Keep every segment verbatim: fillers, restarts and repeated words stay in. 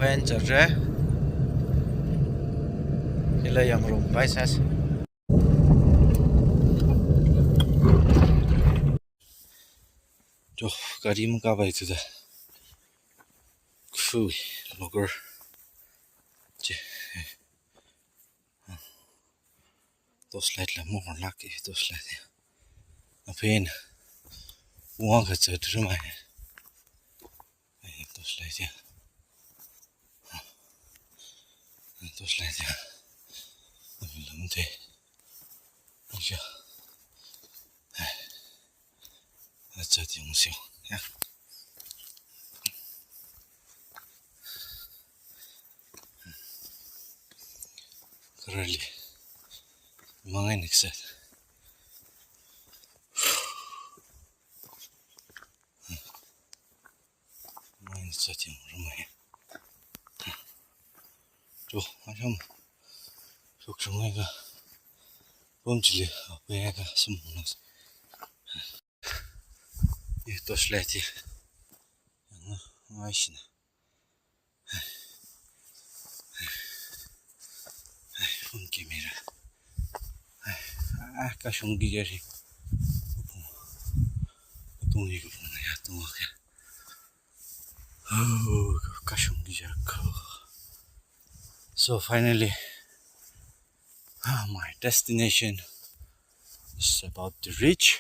Pen chare. Hila Yangrum pai sas. Jo, gari makapai thuda. Khui, logger. Che. Torchlight la mo lak e, torchlight ya. Apen. Uang kachat rumai. Ai, torchlight ya. Torchlight ya. Apen lam te. Aja. Ai. Aja, tiang siu. Ya. Khararli. Mangai next set. Mine setting rumai. Jo, asham. Shok shungai ka. Pom chili, ape ka sum nas. Ye torchlight ye. Yang ngai sina. Phone camera. Ah, kashung ki jari. Tung ni ka phone ya, tung ya. Oh, kashung ki jari ko. So finally, ah, my destination is about to reach.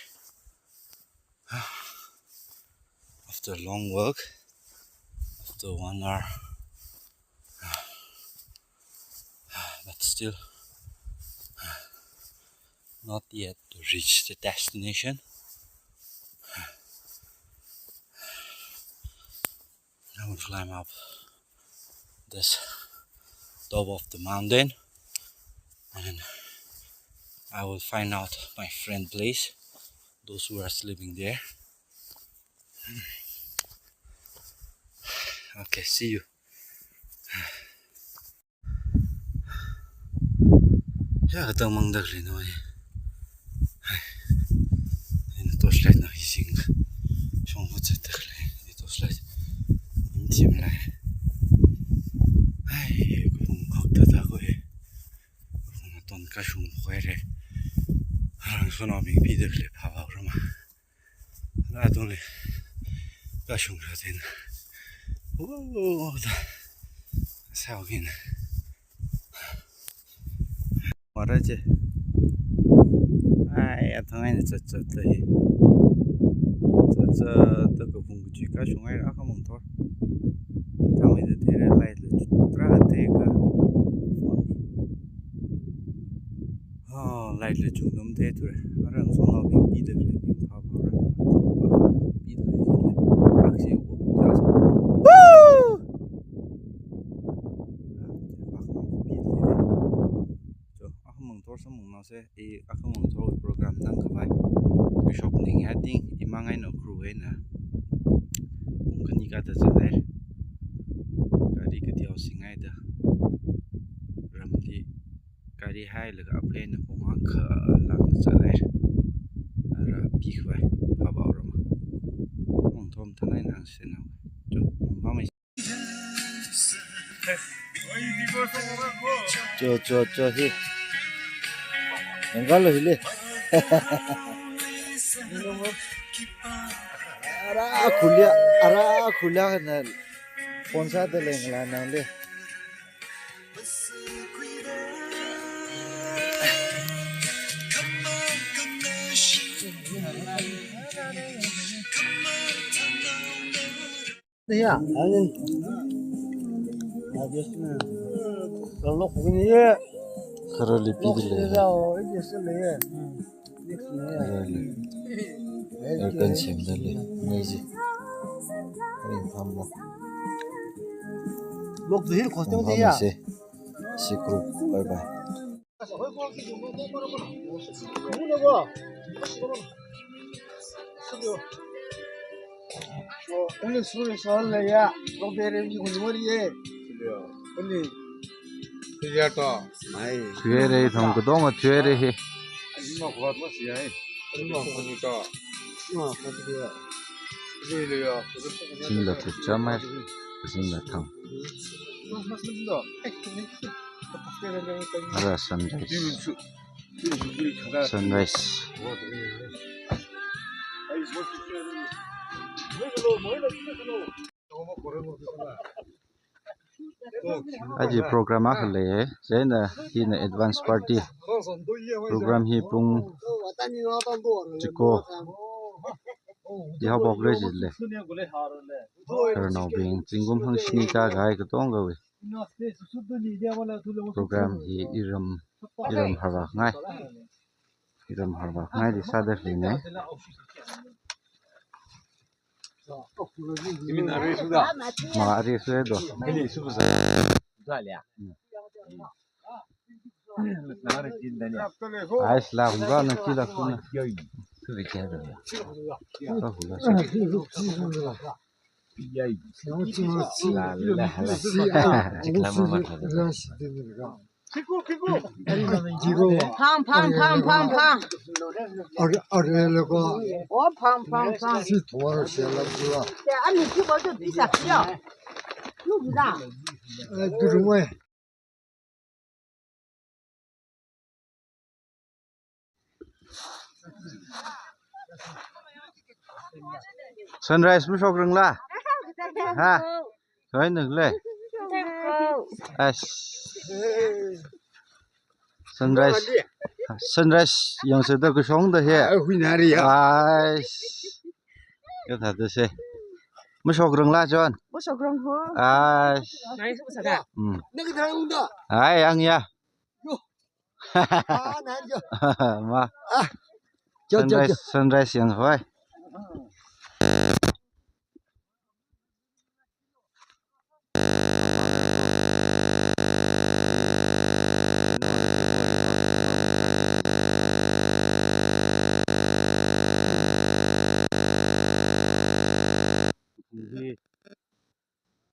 After a long walk, after one hour, but still not yet to reach the destination. I will climb up this top of the mountain, and I will find out my friend place, those who are sleeping there. Okay, see you. Ya, atang mangdak le noi. Hai. Ina torchlight na hising. Shong hu chat tak le. Ina torchlight. Ina tim lai. Hai, kung hak ta ta ko e. Kung ton kashung ko e re. Harang sono mi pi dak le pha ba rama. Atungli kashung ra ten. Wow, da. Sao kin. Mara che. Ai, atang ai cha cha ta hi. Cha cha ta ko phung chi kashung ai ra ka mong tor. Thang ai da te re lai le tra te ka. Phone. Oh, light le chungdam te ture. Arang sono bing pi dak le bing pha pha ra. Pi dak le le. Aksi wo. Woo! Jo, akhamang thor samung nao se, i akhamang thor program nang khavai. Bishop ning ya ting, i mangai no crew e na. Pung khani ka ta zalai. Gari ka tiao singai da. Ramli. Gari hai laga aphei na pung akha lang zalai. Ara pi khavai, pha ba rama. Mong thom thanai nang se na. Jo, mong ba mai. Jo, jo, jo, hi. Nang kalo hili. Ara khulia, ara khulia na. Phone sa te leng la nang le. Ya, angin. Kalau ini ya. Khararli pi di le. Khararli. Aircon semda le, noisy. Ring phamlo. Lok zahir khostel de ya. Mama se, si group, bye bye. Only sorry, sorry, ya. Lok de re ni khostel de. Only. Thuiya to. Mai. Thuiya re, thong kadong a thuiya re hi. Ma khot ma siya e. Ma khot ni to. Ma khot ni to. Thuiya le ya. Singla thup cha mai. Singla thang. Ara sunrise. Sunrise. Aja program akha lei, chieina hina advance party. Program hi pung chiko. Di haophok rei jile. Khararnaobing, zingkum hangshini kakahai katongawui program hi iram, iram harvākngai. Iram harvākngai di sāda leina. Ma ari suda. Ais la hungga na kila kuna. Ka hula. Phang, phang, phang, phang, phang. Are, are loko. Oh, phang, phang, phang. Si thwar shela pura. Te ani ki bo to pisa kiyo. Lu da. Eh, durumai. Sunrise mashokrangla? Ha? Soi nukle? As. Sunrise. Sunrise yangse da kashong da he. Ai, hui nari ya. Ai. Kathāda se. Mashokrangla, John? Mashokrang ho. Ai. Nai su sa da. Hmm. Nang thang da. Ai, ang ya. Yo. Ah, nai yo. Ma. Ah. Jo, jo, sunrise, jo. Sunrise yang hoi.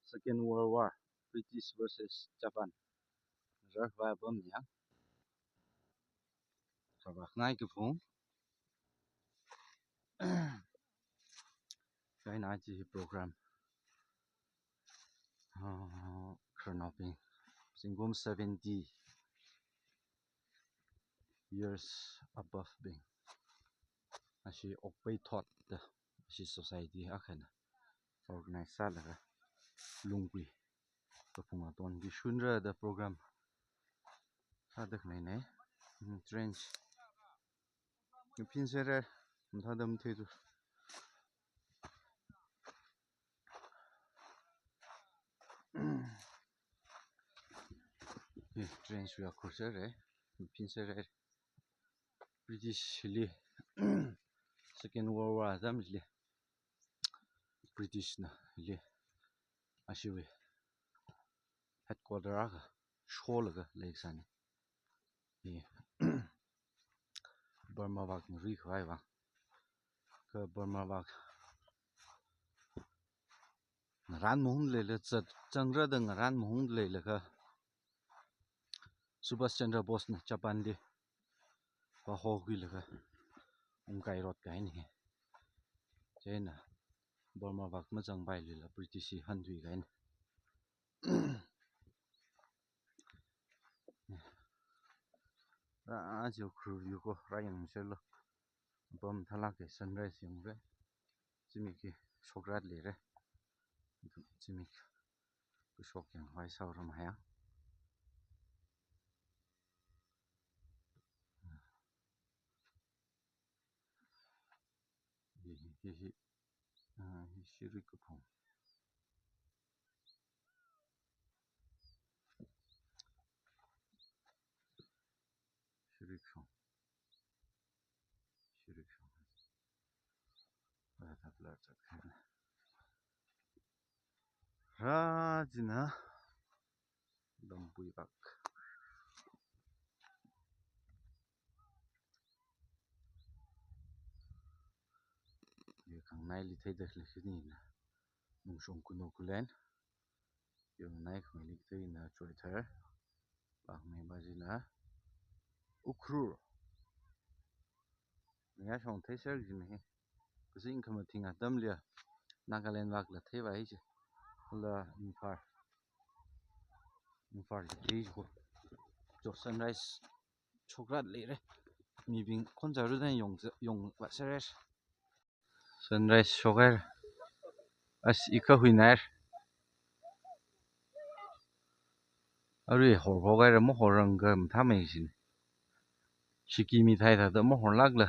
Second World War, British versus Japan. Rarvai bam yang. Harvākngai kaphung. Chieina aja hi program. Ah, khararnaobing. Zingkum seventy years above bing. Ashi okpai thot da. Ashi society akhana organize sālaga. Lungkui. Kaphung aton kishunra da program. Sāda khanei nei. Hmm, trench. Pin sere, mathāda mathei tu. Hi, trench wui akhur sere, pin sere. British li, Second World War atam li. British na li. Ashiwui headquarter akha sholaga leisāni. Hi Burma vak ngari khavai vang. Kha Burma vak ngaran mahung leila zat zangra da ngaran mahung leilaga Subhash Chandra Bose na Japan li vaho khuilaga ungkai rot kahaini. Chieina Burma vak mazangpai lila British hi hanthui kahaini. Ra aja khru yu ko ra yang selo. Bam thalak ke sunrise yang re. Zimik hi shokrat le re. Zimik kushok yang vai sau ram haya. Hi, hi, hi, hi. Ah, hi shirik kaphung. Shirik shong. Shirik shong. Aya thap lar chat khan. Ra jina Lampui vak. Ye khangnai li theida khalei khani na. Mungshong kuno kulen. Yongnai khangnai li theina Choithar. Vak mei ba jina Ukhrul. Mayashong theiser jina hi. Kazing khamathing atam lia. Nagaland vak la thei ba hi chi. La Imphal. Far lei ko. Jo sunrise shokra leira. Mibing khonzarudana yong yong vasarar. Sunrise shokra. As ika huinar. Arui hor hor kahaira, mahorrang ka mathāmei sin. Shiki mithai thāda mahorlākla.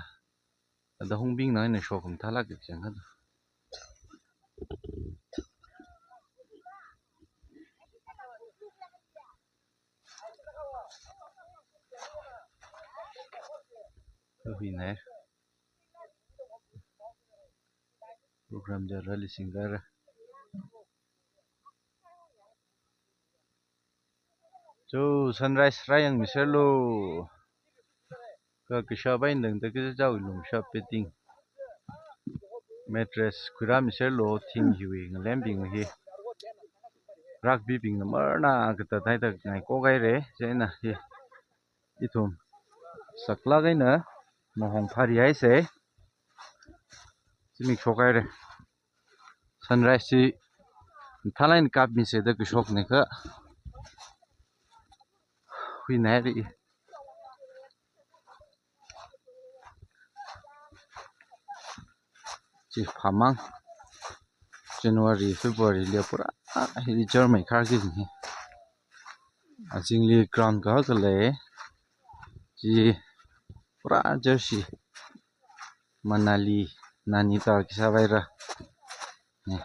Ada hungbingna ina shok mathālāk kachang kada. Kahui nai. Program ja rally singer. Cho sunrise rāyangmiserlu. Kha kashap eina tangda kachao lungshap peting. Mattress khuirāmiserlu thing hiwui ngalembing hi. Rugby bingna marna kata thaida ngaikok haira, chieina hi. Ithum saklāk eina mahong phari haisa. Zimik shok haira. Sunrise chi thalai eina kapmise da kashokna kha. Hui nai ri. Chi phamang. January, February li pura hili jarmei khar ki hi. Azingli ground kahak lei. Chi pura jersey. Manali, Nainital khisā vaira. Ni.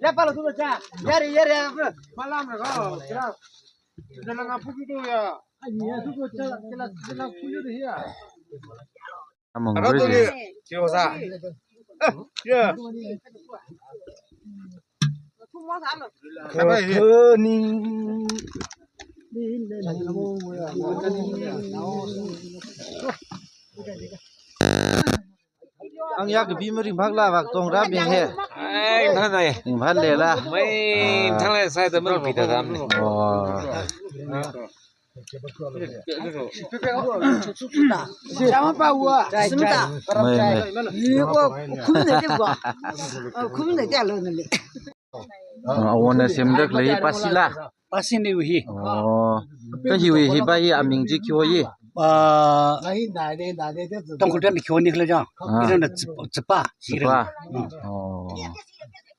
Ya pala tu cha. Yari yari ya. Malam na ko. Kira. Jalan apa gitu ya? Iya tu ko cha kila jalan kulit ya. Among Ara tu ni. Kira sa. Ya. Apa ini? Kani. Ang ya kapi maringphākla vak tong rābing he. Ai, ringphānai. Ringphālela. Mai, thang lai sai ta maringphāda ram ni. Oh. Chama pa wa, sumta. Mai, mai. Yu ko khum ne de wa. Khum ne de lo ne. Ah, awona semda khalei pasila. Pasini wi hi. Oh. Kha hiwui hi ba hi aming chi khi ho hi. Ah, Tangkhul tan khi ho ni khala ja. Ah. Iran na tsipa, tsipa. Tsipa. Oh.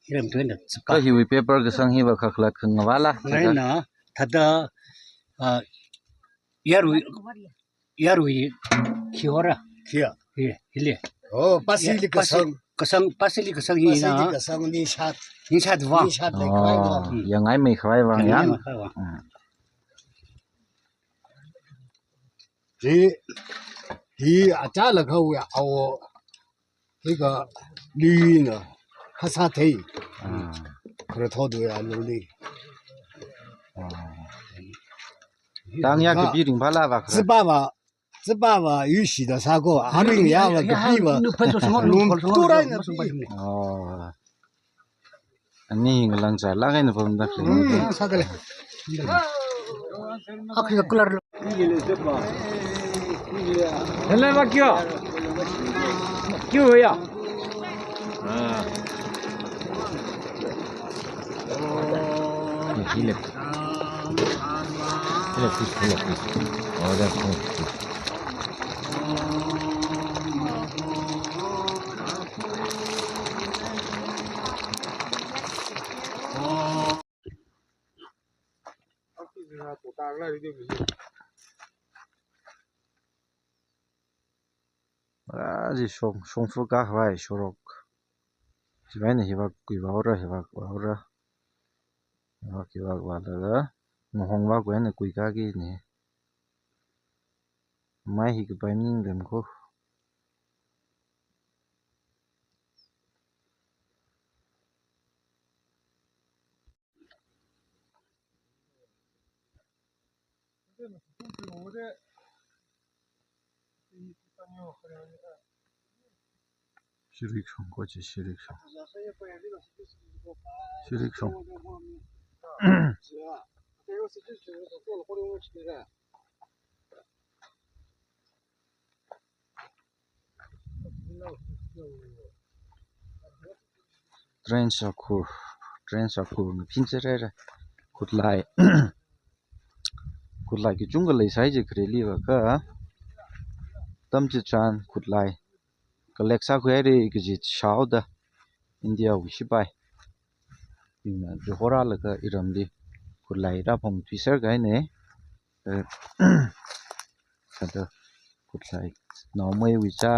Iran tu na tsipa. Kha hiwui paper kasang hi ba khakla khangvala. Ngai na, thāda, ah, yarui, yarui, khi hora. Khi ya. Hi, hili. Oh, pasili kasang. Kasang, pasili kasang hi na. Pasili kasang ni shat. Ni shat wa. Ni shat le khavai wa. Oh, yangaimei khavai wa ya. Yangaimei khavai wa. Hmm. Hi, hi acha la khavai ya, awo. Hi ka li na. Hasa thei. Ah. Kara thodu ya luli. Ah. Tang ya kapi ringphāla ba kha. Ziba ba. Ziba ba yushi da sako, aring ya ba kapi ba. Lum turai na pi. Oh. Ani ngalang sa langai na pamda. Hmm, sa kale. Akhi ka kular. Hello, ba kyo? Kyo ya? Ah. Hi left. Hi left, please, hi left, please. Oh, that's good. Ah, chi shong, shongfa khavai shorok. Chiwui eina hi vak kui vaora, hi vak vaora. Hi vak, hi vak vaora. Ngahong vak wui eina kui kaki ni. Mai hi kapai ning dem ko. Shirikshong ko chi, shirikshong. Shirikshong. Trench akhur, trench akhur ngaphin cherere. Khutlai, khutlai kachungkha leisai chi khareli va kha, atam chitharan khutlai collect sākhuihaire kaji shaoda India wui shipai bingna chihorālaga iramli khutlai rāphongthuiser kahaina. Eh, kha da khutlai naomeiwui chā,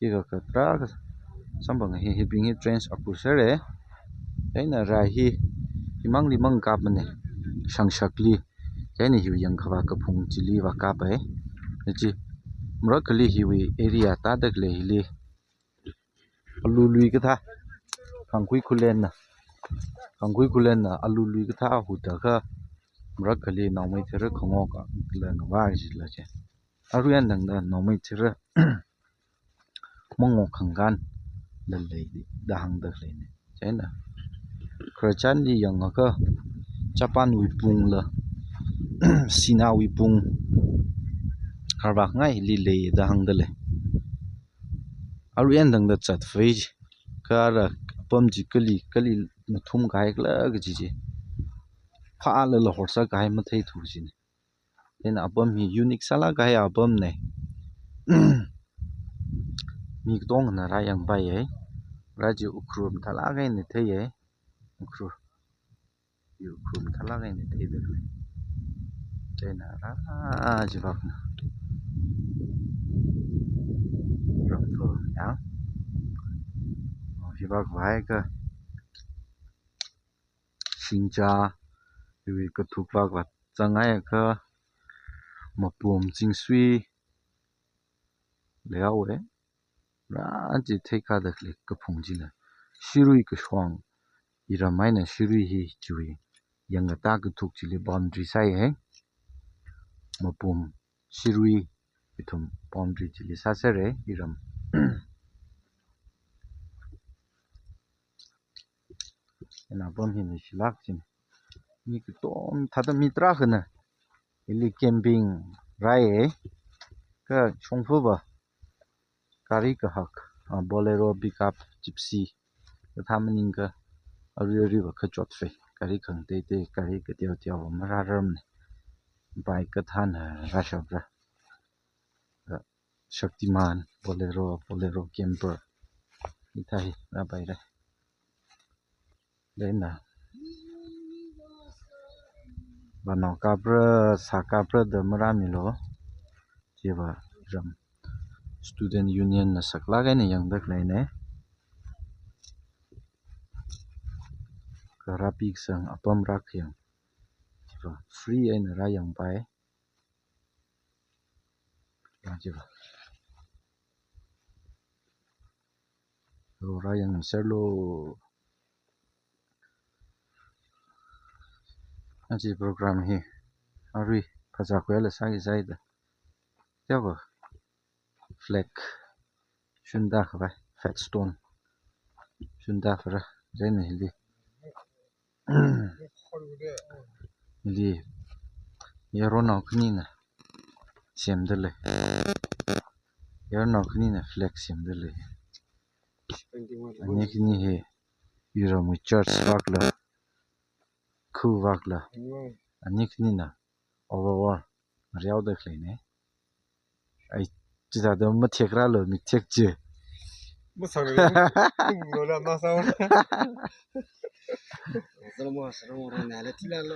hikathā tarākha samphanga. Hi, hibing hi trench akhur sere. Chieina rai hi, himangli mang kapmana, shangshakli. Chieina hiwui yangkhavā kaphung chili vākapai. Chi marakhali hiwui area tāda khalei hili alu lui kathā, Khangkhui Khulenna, Khangkhui Khulenna alu lui kathā huda kha, marakhali naomei thera khangok kala ngavā jila chi. Arui eina tangda naomei thera mangok khangkān lalei da hāngda khaleina. Chieina khararchanli yangakha Japanwui pungla, Sinawui pung, kharvākhangai hili lei da hāngda lei. Arui eina tangda zatvei chi, kha ara apam chi kali, kali nathum kahai khala kaji chi, phālala horsā kahai matheithu kajina. Chieina apam hi unique sālāk kahai apamna. Mi katongana rāyangpaiya. Rai chi Ukhrul mathālāk eina theiya. Ukhrul. Ukhrul mathālāk eina theida khalei. Chieina rā chivakna. Ramphang ya. Chivak vāhaiakha Shingcha, hiwui kathuk vak vāzanghaiakha Mapum Chingsui leihaowa. Rā chi theikada khalei kaphung chila Shirui Kashong, iram eina Shirui hi chiwui yangkatā kathuk chili boundary sāya. Mapum Shirui ithum boundary chili sāsere iram. Ina apam hi leishilāk jina. Mi katom thāda mi tarākhana hili camping rāya. Kha shongfa va gari kahak, ah, Bolero, pickup, Gypsy kathā maningakha arui arui va kachot fei. Gari khangateitei, gari kateoteo va marārarmana. Bike kathāna rāshapra. Shaktiman, Bolero, Bolero Camper. Hithā hi rāpaira. Chieina vānao kapra, sā kapra da marāmilu. Chiva ram Student Union na saklāk eina yangda khaleina. Kha rāpi kasang apam rākhayang. Chiva free eina rāyangpai. Chiva. Lo rāyangserlu. Aja program hi arui phazā khuilaga sāki sāida. Chiva flag shunda khavai, flag stone shunda khavai. Chieina hili, hili yaronao khanina semda lei. Yaronao khanina flag semda lei. Ani khani hi iramwui church vakla, khu vakla. Ani khanina overall ngareoda khaleina. Ai, chithāda mathekrālu, mik thek chi. Masang lo, lo la masang. Salomo, salomo, rona la thila lo.